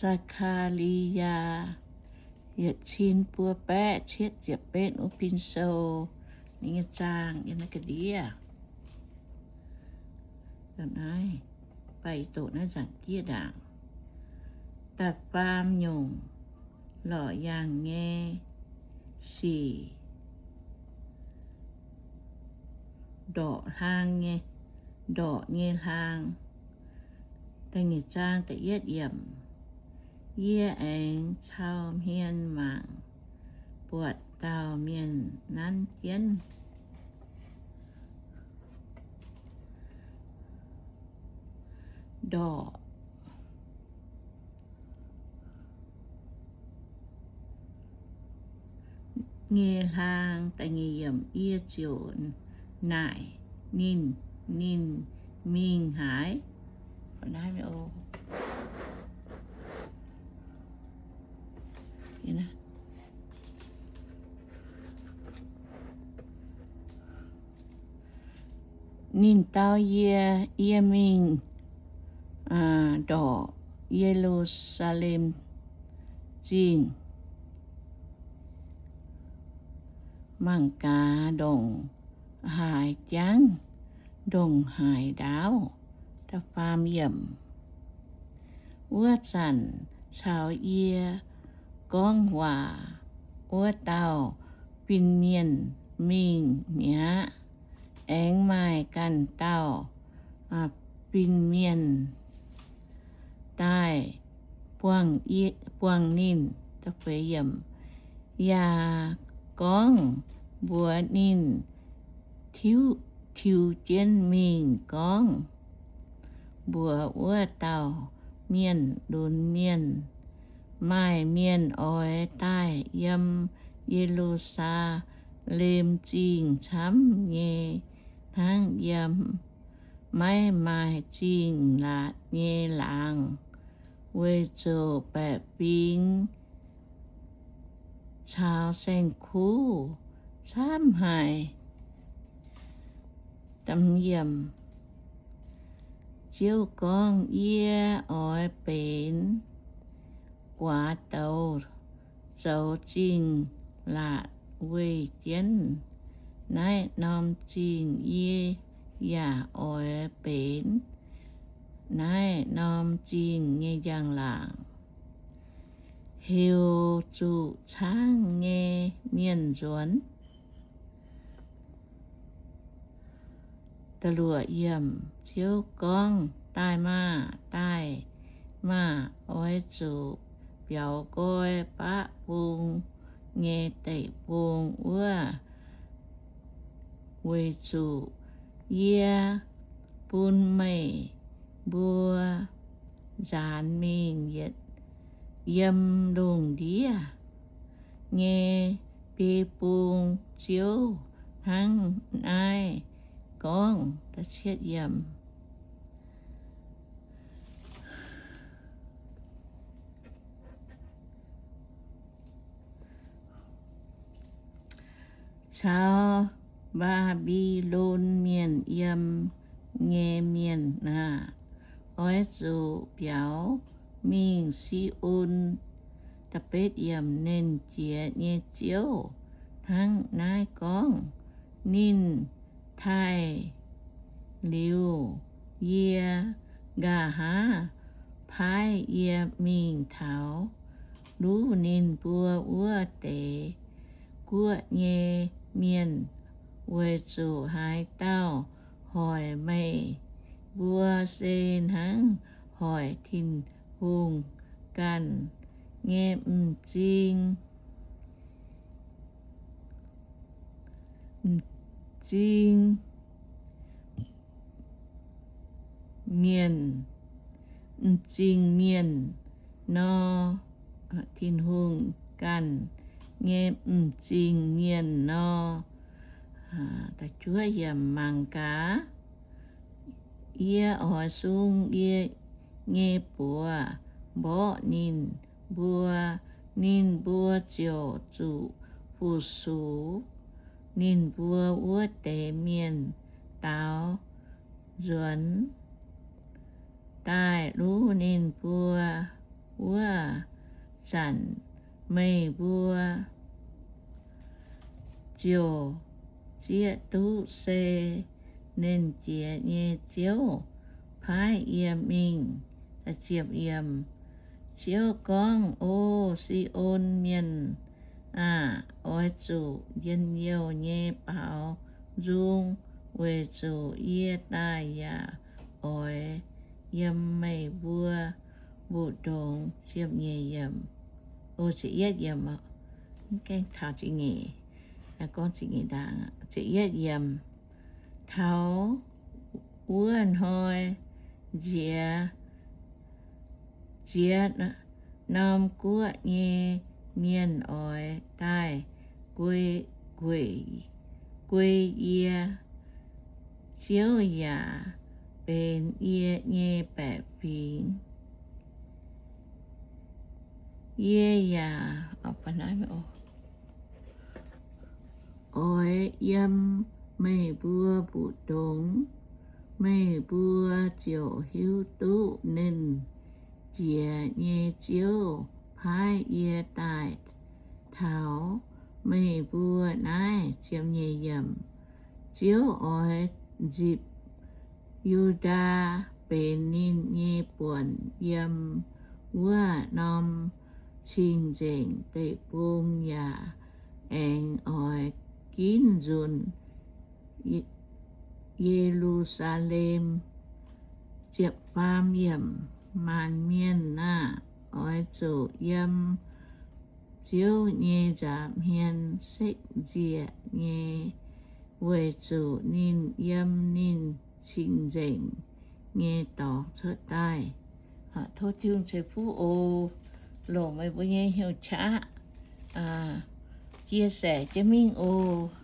Saa^kaa^li^yaa yietc cin buo baeqv cietv ziepc betv wuov pin sou, ninh nyei zaang yiem naaiv ga'ndiev. Naaiv, baac yie doqc naaiv nzaangc jieqv ndaangc. Da'faam nyungc, lorqc yaangh nyei sic, ndorqc hlaang nyei, ndorqc nyei hlaang. Da'nyeic zaang da'yietv yiemc. Yie aengx cau hmien mangc buatc dauh mienh nanv jienv ndorqc nyei hlaang. Da'nyeic yiemc. Yie ziouc naaic ninh, ninh mingh haaix? Ninh dau yie, Yie mingh ndorqc Ye^lu^saa^lem Zingh, mangc gaax ndongc haaix jangv ndongc haaix ndaauv. Wuov zanc caux yie gorngv waac wuov dauh fin-mienh mingh mi'aqv. Aengx maaih ganh dauh fin-mienh daaih buangh ninh, yaac gorngv mbuox ninh, Tiux jienv mingh gorngv mbuox wuov dauh mienh, Lunx mienh, maaih mienh oix daaih yiem Ye^lu^saa^lem Zingh camv nyei hnangv yiem maiv maaih zingh laatc nyei laangz, weic zuqc baeqc fingx caux saeng-kuv camv haic. Ziouv gorngv, Yie oix benx guaax douz zoux zingh laatc weih jienv naaiv norm zingh. Yie yaac oix benx naaiv norm zingh nyei njang-laangc, heuc zuqc caangv nyei mienh nzuonx. Ziouv gorngv, Daaih maah! Daaih maah! Oix zuqc biaux nqoi baqv bung nyei deic-bung wuov, weic zuqc yie bun meih mbuo nzaanx mingh yietc yiem lungh ndiev nyei biei bung. Ziouv hnangv naaiv gorngv. Caux Mbaa^mbi^lon Mienh yiem nyei mienh aah! Oix zuqc biaux mingh Si^on. Ninh Jiex nyei Ziouv hnangv naaiv gorngv, Ninh taaih liuz yie, nqa'haav paaiv yie mingh taux luv ninh mbuo wuov deix guoqv nyei mienh, weic zuqc haaix dauh hoic meih mbuo se hnangv hoic Tin-Hungh ganh nyei m'zing, m'zing mienh, m'zing mienh nor, Tin-Hungh ganh nyei m'zing mienh nor. Mangc gaax, yie oix sung yie nyei buoz mborqv ninh mbuo. Ninh mbuo ziouc zuqc fu-sux ninh mbuo wuov deix mienh daaux nzuonx daaih luv ninh mbuo. wuov zanc meih mbuo ziouc zieqv duqv se Nernh Jiex nyei Ziouv paaiv yie mingh. Ziouv gorngv, O Si^on Mienh aah! Oix zuqc njien-youh nyei baaux nzung, weic zuqc yie daaih yaac oix yiem meih mbuo mbu'ndongx. Taux, taux, taux wuov hnoi nziex, ziex norm guoqv nyei mienh oix daaih guei, guei yie. Ziouv yaac benx yie nyei baeqc fingx. Yie yaac oix yiem meih mbuo mbu'ndongx. Meih mbuo ziouc hiuv duqv Nernh Jiex nyei Ziouv paaiv yie daaih taux meih mbuo naaiv. Ziouv oix nzipc Yu^ndaa benx ninh nyei buonc yiem wuov norm cing-nzengc deic-bung, yaac aengx oix ginv nzunc Ye^lu^saa^lem. Ziepc faam yiemc, Maanc mienh aah! Oix zuqc yiem Ziouv nyei nza'hmien sekv nzieqc nyei, weic zuqc ninh yiem ninh cing-nzengc nyei dorngx cuotv daaih. Tov Tin-Hungh ceix fuqv oc. Longc meih mbuo nyei hnyouv qaqv chia sẻ jienv mingh oc.